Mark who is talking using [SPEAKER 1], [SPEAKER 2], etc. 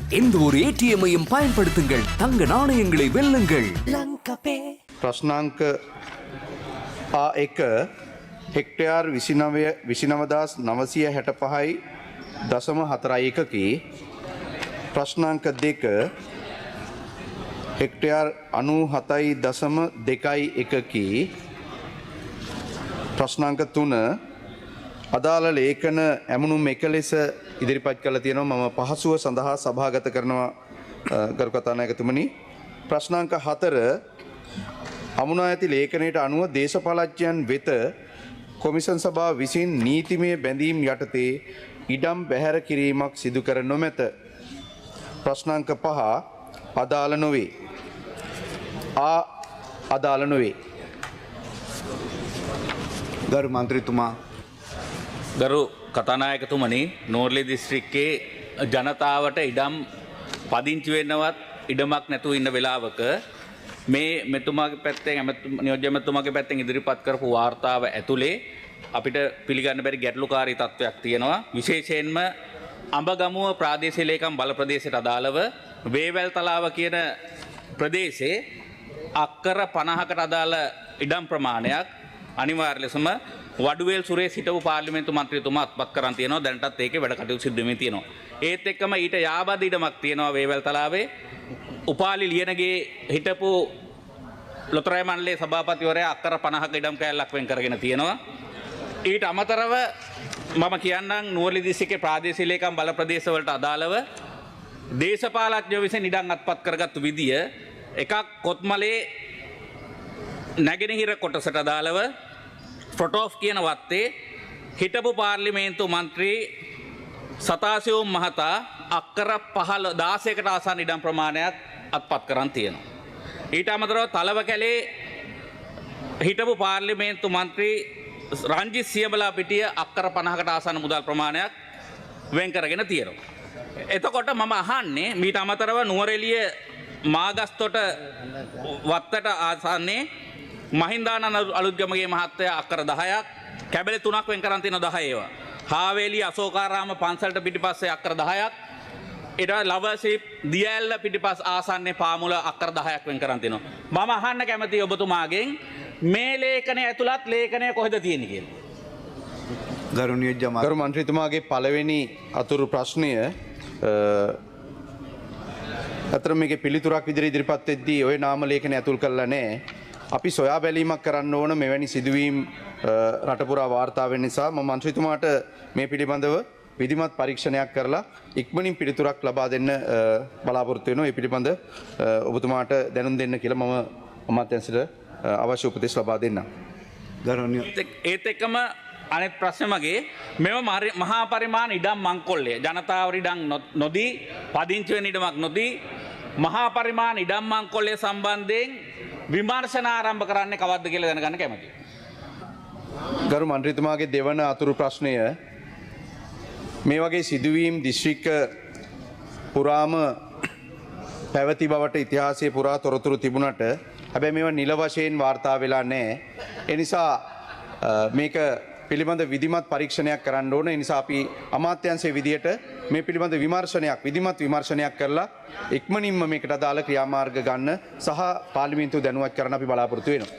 [SPEAKER 1] எந்த ஒரு ஏடிஎம்மையும் பயன்படுத்துங்கள், தங்க நாணயங்களை வெல்லுங்கள்.
[SPEAKER 2] ප්‍රශ්නාංක ආ1 හෙක්ටයාර් 29,965.41කි. ප්‍රශ්නාංක 2 හෙක්ටයාර් 97.21කි. ප්‍රශ්නාංක 3 අදාළ ලේඛන ඇමුණුම් එක ලෙස ඉදිරිපත් කරලා තියෙනවා. මම පහසුව සඳහා සභාගත කරනවා, ගරු කතානායකතුමනි. ප්‍රශ්නාංක 4 අමුණා ඇති ලේඛනයට අනුව දේශපාලඥයන් වෙත කොමිසන් සභාව විසින් නීතිමය බැඳීම් යටතේ ඉඩම් බැහැර කිරීමක් සිදු කර නොමැත. ප්‍රශ්නාංක 5 අදාළ නොවේ. ආ අදාළ නොවේ.
[SPEAKER 3] ගරු මන්ත්‍රීතුමා.
[SPEAKER 4] ගරු කතානායකතුමනි, නෝර්ලි දිස්ත්‍රික්කයේ ජනතාවට ඉඩම් පදිංචි වෙන්නවත් ඉඩමක් නැතුව ඉන්න වෙලාවක මේ මෙතුමාගේ පැත්තෙන්, නියෝජ්‍ය ඇමතුමාගේ පැත්තෙන් ඉදිරිපත් කරපු වාර්තාව ඇතුලේ අපිට පිළිගන්න බැරි ගැටලුකාරී තත්ත්වයක් තියෙනවා. විශේෂයෙන්ම අඹගමුව ප්‍රාදේශීය ලේකම් බල ප්‍රදේශයට අදාළව වේවැල් තලාව කියන ප්‍රදේශයේ අක්කර 50කට අදාළ ඉඩම් ප්‍රමාණයක් අනිවාර්ය ලෙසම වඩුවේල් සුරේෂ් හිටපු පාර්ලිමේන්තු මන්ත්‍රීතුමා අත්පත් කරන් තියෙනවා. දැනටත් ඒකේ වැඩ කටයුතු සිදු වෙමින් තියෙනවා. ඒත් එක්කම ඊට යාබද ඉඩමක් තියෙනවා වේවැල් තලාවේ. උපාලි ලියනගේ හිටපු ලොතරැයි මණ්ඩලයේ සභාපතිවරයා අක්කර 50ක ඉඩම් කෑල්ලක් වෙන් කරගෙන තියෙනවා. ඊට අමතරව මම කියන්නම්, නුවරඑළිය දිස්ත්‍රික්කයේ ප්‍රාදේශීය ලේකම් බල ප්‍රදේශවලට අදාළව දේශපාලඥයෝ විසින් ඉඩම් අත්පත් කරගත්තු විදිය එකක් කොත්මලේ නැගෙනහිර කොටසට අදාළව ෆොටෝෆ් කියන වත්තේ හිටපු පාර්ලිමේන්තු මන්ත්‍රී සතාසියෝම් මහතා අක්කර 15 16කට ආසන්න ඉඩම් ප්‍රමාණයක් අත්පත් කරන් තියෙනවා. ඊට අමතරව තලව කැලේ හිටපු පාර්ලිමේන්තු මන්ත්‍රී රංජිත් සියඹලා පිටිය අක්කර 50කට ආසන්න මුදල් ප්‍රමාණයක් වෙන් කරගෙන තියෙනවා. එතකොට මම අහන්නේ, මීට අමතරව නුවරඑළිය මාගස්තොට වත්තට ආසන්නේ මහින්දානන්ද අලුත්ගමගේ මහත්තයා අක්කර 10ක්, කැබලි තුනක් වෙන් කරන් තියෙන 10 ඒවා. හාවේලි අශෝකාරාම පන්සලට පිටිපස්සේ අක්කර 10ක්, ඊට ලවසිප් දියැල්ල පිටිපස් ආසන්නේ පාමුල අක්කර 10ක් වෙන් කරන් තියෙනවා. මම අහන්න කැමතියි ඔබතුමාගෙන්, මේ ලේඛනය ඇතුළත් ලේඛනය කොහෙද තියෙන්නේ කියලා.
[SPEAKER 3] ගරු නියෝජ්‍ය අමාත්‍ය.
[SPEAKER 2] ගරු මන්ත්‍රීතුමාගේ පළවෙනි අතුරු ප්‍රශ්නය, අතර මේකේ පිළිතුරක් විදිහට ඉදිරිපත් වෙද්දී ඔය නාම ලේඛනය ඇතුල් කරලා නැහැ. අපි සොයා බැලීමක් කරන්න ඕන මෙවැනි සිදුවීම් රට පුරා වාර්තා වෙන නිසා. මම මන්ත්‍රීතුමාට මේ පිළිබඳව විධිමත් පරීක්ෂණයක් කරලා ඉක්මනින් පිළිතුරක් ලබා දෙන්න බලාපොරොත්තු වෙනවා. ඒ පිළිබඳ ඔබතුමාට දැනුම් දෙන්න කියලා මම අමාත්‍යංශයට අවශ්‍ය උපදෙස් ලබා දෙන්නම්.
[SPEAKER 4] ඒත් එක්කම අනෙත් ප්‍රශ්න මගේ, මෙම මහා පරිමාණ ඉඩම් මංකොල්ලය ජනතාවට ඉඩම් නොදී, පදිංචි වෙන ඉඩමක් නොදී මහා පරිමාණ ඉඩම් මංකොල්ලය සම්බන්ධයෙන් විමර්ශන ආරම්භ කරන්නේ කවද්ද කියලා දැනගන්න කැමතියි.
[SPEAKER 2] ගරු මන්ත්‍රීතුමාගේ දෙවන අතුරු ප්‍රශ්නය, මේ වගේ සිදුවීම් දිස්ත්‍රික්ක පුරාම පැවති බවට ඉතිහාසයේ පුරා තොරතුරු තිබුණට, හැබැයි මේවා නිල වශයෙන් වාර්තා වෙලා නැහැ. ඒ නිසා මේක පිළිබඳ විධිමත් පරීක්ෂණයක් කරන්න ඕන. ඒ නිසා අපි අමාත්‍යංශයේ විදියට මේ පිළිබඳ විමර්ශනයක්, විධිමත් විමර්ශනයක් කරලා ඉක්මනින්ම මේකට අදාළ ක්‍රියාමාර්ග ගන්න සහ පාර්ලිමේන්තුව දැනුවත් කරන්න අපි බලාපොරොත්තු වෙනවා.